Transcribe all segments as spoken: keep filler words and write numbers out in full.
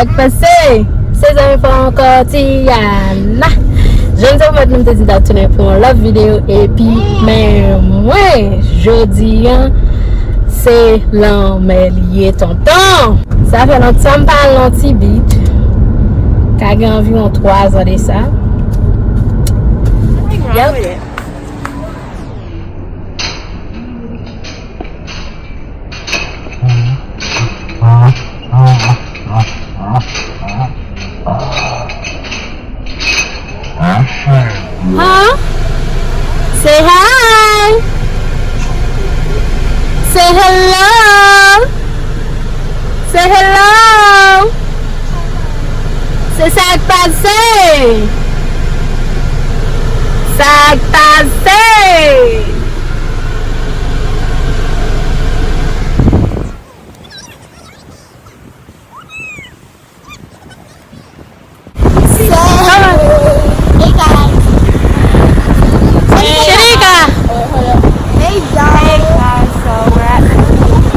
Sa k pase? Se zanmi pa w ankò, Tiana. Jodi a, nou te di n t ap tounen pou yon lòt videyo, epi men mwen, jodi a, se lanmè li ye, tonton. Sa fè lontan m pa al nan Tibit. Ka gen anviwon twa zan de sa. Yep. Huh? Say hi. Say hello. Say hello. Se sa k pase. Sa k pase. So, hey guys. Shanika. Hey guys. Hey guys, so we're at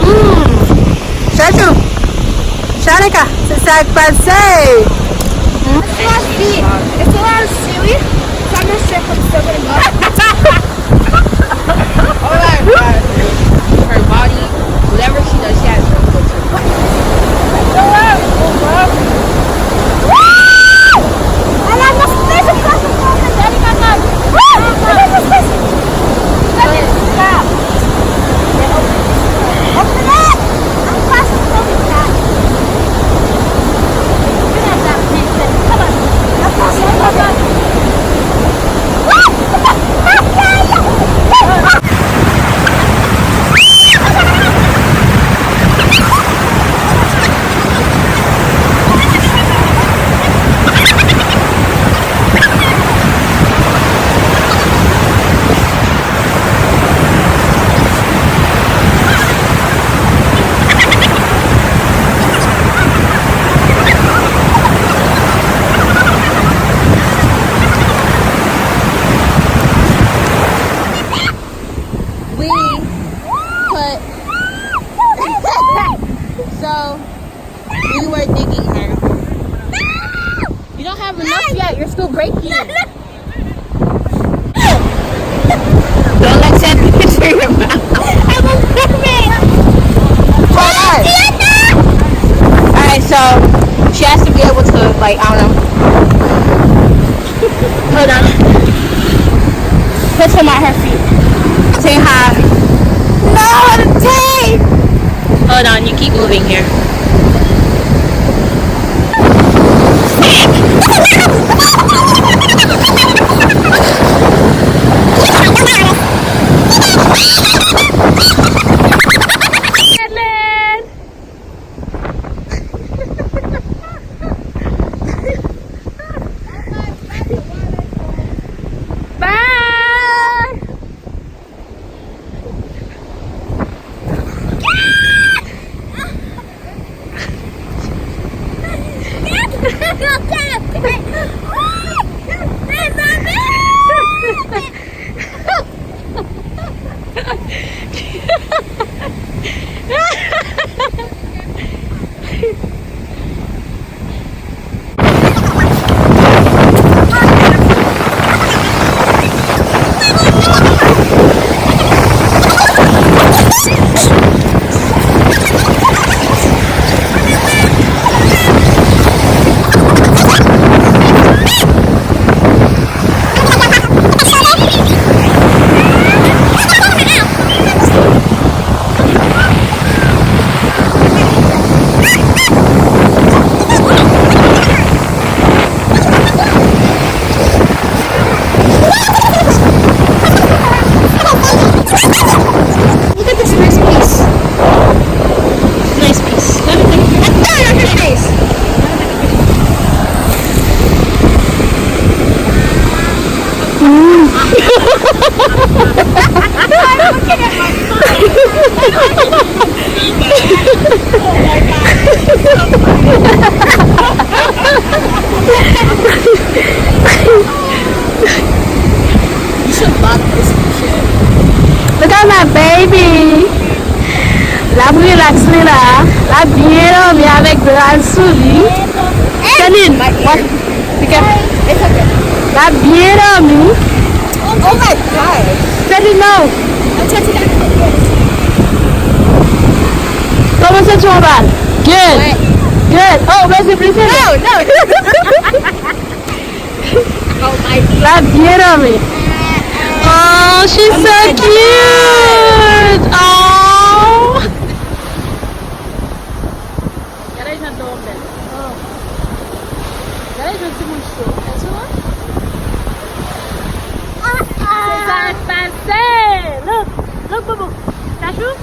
Mm. Shanika. Shanika, se sa k pase. It's a lot of sea. It's a lot of seaweed. So I'm not sure if I'm still gonna go. Oh my God. Her body, whatever she does, she has no filter. We put so we were digging her. You don't have enough yet. You're still breaking. Don't let that picture your mouth. I'm a mermaid. Hold on. Alright, so she has to be able to, like, I don't know. Hold on. Put him at her feet. Say hi. No, the tape. Hold on, you keep moving here. Bye. Look at this nice piece. Nice piece. Let me take a picture of your face. You should lock this shit. Look at my baby. L ap relax li la. L ap byen dòmi avèk dra l sou li. Aline, what? Be careful. It's okay. That byen dòmi. Oh my God. Fè li non. Kòman santi w anba? Good. Good. Oh, mèsi plis. No, no. Oh my God. That byen dòmi. Oh, she's so cute. Oh. Gade jan dlo an bèl. Gade jan timoun cho. Sa k pase? Look, look, boubou. Sa chou?